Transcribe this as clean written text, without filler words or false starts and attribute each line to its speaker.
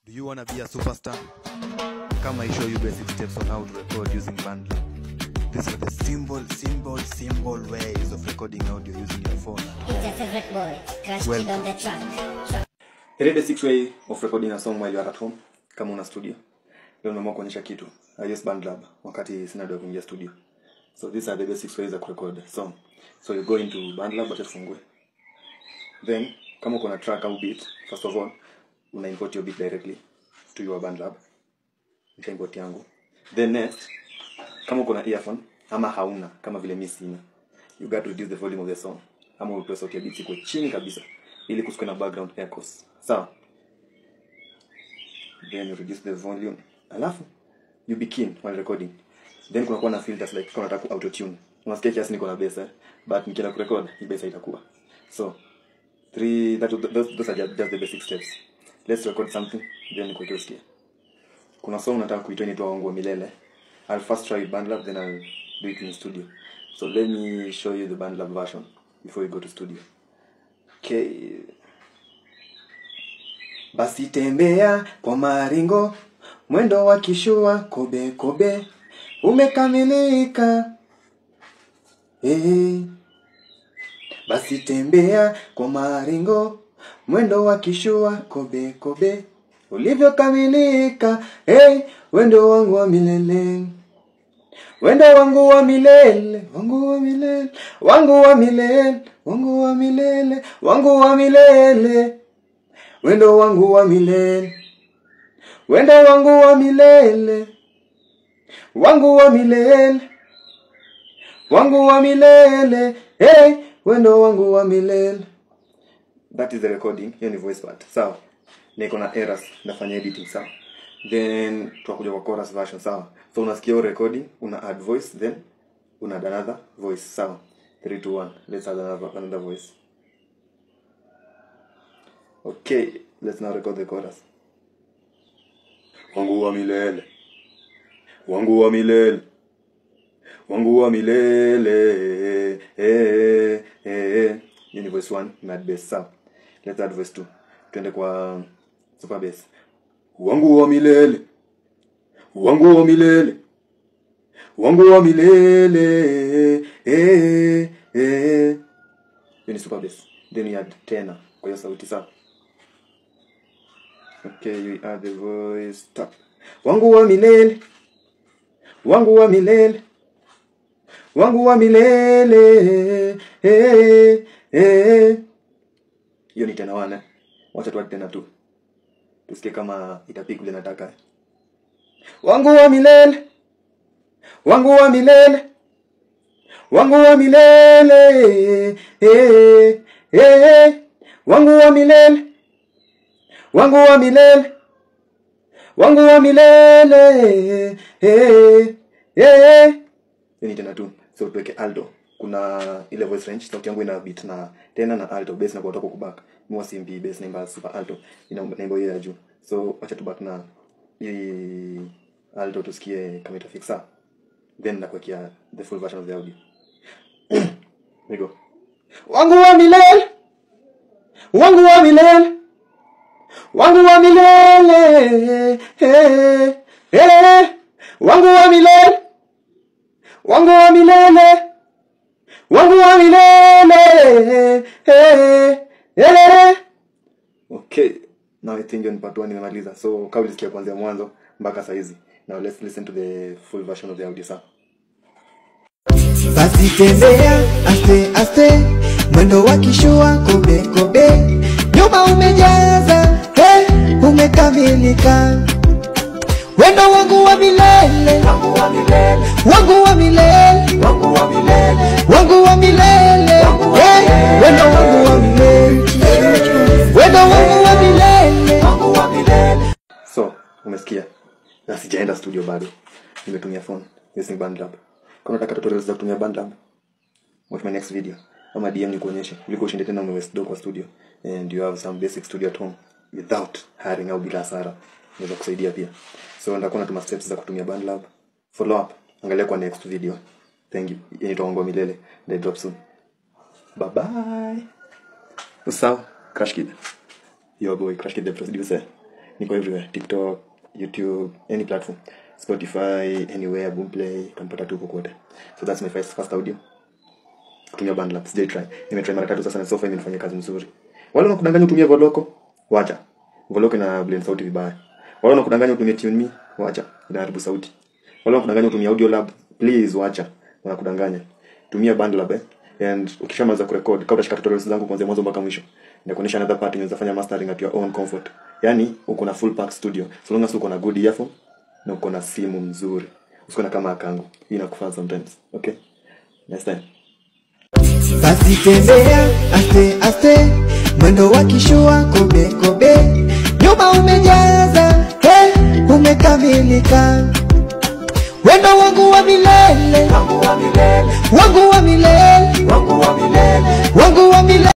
Speaker 1: Do you wanna be a superstar? Come I show you basic steps on how to record using BandLab. These are the simple ways of recording audio using your phone.
Speaker 2: It's your favorite boy, Crash
Speaker 1: Well-
Speaker 2: Kid on the track.
Speaker 3: Here the six way of recording a song while you are at home, kama una studio. Leo nimeamua kuonyesha kitu. I use BandLab wakati sina doa kuingia studio. So these are the basic ways za kurecord song. So you go into BandLab, acha tufungue. Then kama uko na track au beat, first of all una import your beat directly to your BandLab. Nisha import yangu. Then next, kama uko na earphone ama hauna, kama vile mimi sina, you got to reduce the volume of the song ama utoe sauti ya beat ikuwe chini kabisa ili kusikuwe na background echoes. Sawa? Then you reduce the volume, alafu you begin while recording. Then kunakuwa na filters like kama unataka auto tune. Unasikia kiasi niko na bass but nikienda kurecord hii bass haitakuwa. So three that those are just the basic steps. Let's record something then nikuweke usikie. Kuna song nataka kuitoa inaitwa Wangu wa Milele. I'll first try with BandLab, then I'll do it in studio. So let me show you the BandLab version before we go to studio. Okay. Basi tembea kwa maringo, mwendo wa kishua, kobe kobe, umekamilika. Basi tembea kwa maringo, mwendo wa kishua, kobe kobe, ulivyokamilika. Hey, wendo wangu wa milele, wendo wangu wa milele, wangu wa milele, wangu wa milele, wangu wa milele, wangu wa milele, wendo wangu wa milele, wendo wangu wa milele, wangu wa milele, wangu wa milele, hey, wendo wangu wa milele. That is the recording. Hiyo ni voice part. Sawa. Niko na errors, nafanya editing, sawa. Then tutakuja kwa chorus version, sawa. So unasikia hiyo recording, una add voice, then una add another voice, sawa. 3 2 1. Let's add another voice. Okay, let's now record the chorus. Wangu wa milele, wangu wa milele, wangu wa milele, eh eh. Hiyo ni voice 1, na add bass, sawa. Let's add voice 2. Tuende kwa super bass. Wangu wa milele, wangu wa milele, wangu wa milele, eh eh. Hiyo ni super bass. Then we add tenor kwa hiyo sauti, sawa. Okay, we add the voice top. Wangu wa milele, wangu wa milele, wangu wa milele, eh eh. Hiyo ni tenor 1. Wacha tu add tenor 2. Tusikie kama itapick vile nataka. Wangu wa milele, wangu wa milele, wangu wa milele, eh eh, wangu wa milele, wangu wa milele, wangu wa milele, eh eh. Ni tena tu. So tuweke alto. Kuna ile voice range, sauti yangu ina beat na tena na alto, bass na kwa kutoka back. Mwa simbi bass naimba super alto, inaimba hiyo ya juu. So acha tu back na hii alto tusikie kama itafixa. Then nakuwekea the full version of the audio. Here we go. Wangu wa milele, wangu wa milele, wangu wa milele, eh eh, wangu wa milele, wangu wa milele, wangu wa milele, eh eh. Okay, now I think on part 1 nimemaliza. So kama ulisikia kuanzia mwanzo mpaka saa hizi. Now let's listen to the full version of the audio, sir.
Speaker 4: Basi tembea aste aste, mwendo wa kishua, kobe kobe, nyuma umejaza, hey, umekamilika. Wendo wangu wa milele, wangu wa milele, wangu wa milele, wangu wa milele, wangu wa milele, hey, wendo wangu wa milele, wendo wangu wa milele, wangu wa milele.
Speaker 3: So, umesikia? Na sijaenda studio bado. Nimetumia phone using BandLab. Kama unataka tutorials za kutumia BandLab, watch my next video ama DM nikuonyeshe. Kuliko ushinde tena umewaste do kwa studio and you have some basic studio at home without hiring au bila hasara. Inaweza kusaidia pia. So nitakuwa natuma steps za kutumia BandLab. Follow up. Angalia kwa next video. Thank you. Inaitwa Wangu wa Milele. They drop soon. Bye bye. Usahau Crash Kid. Your boy Crash Kid the producer. Niko everywhere, TikTok, YouTube, any platform, Spotify, anywhere, Boomplay, utampata tu kokote. So that's my first audio kutumia BandLab. Sijai try, nimetry mara tatu sasa na so far imenifanyia kazi nzuri. Wale wanakudanganya utumie Voloco, wacha. Voloco ina blend sauti vibaya. Wale wanakudanganya utumie TuneMe, wacha, inaharibu sauti. Wale wanakudanganya utumie Audio Lab, please wacha, wanakudanganya. Tumia BandLab And ukishamaliza kurecord, kama utashika tutorials zangu kuanzia mwanzo mpaka mwisho, nitakuonyesha another part unaweza fanya mastering at your own comfort. Yaani uko na full pack studio, so long as uko na good earphone na uko na simu mzuri. Usikuwe na kama akangu. Hii inakufaa sometimes. Okay? Next time.
Speaker 4: Basi tembea aste aste, mwendo wa kishua kobe kobe, nyuma umejaza, hey, umekamilika. Wendo wangu wa milele, wangu wa milele, wangu wa milele, wangu wa milele.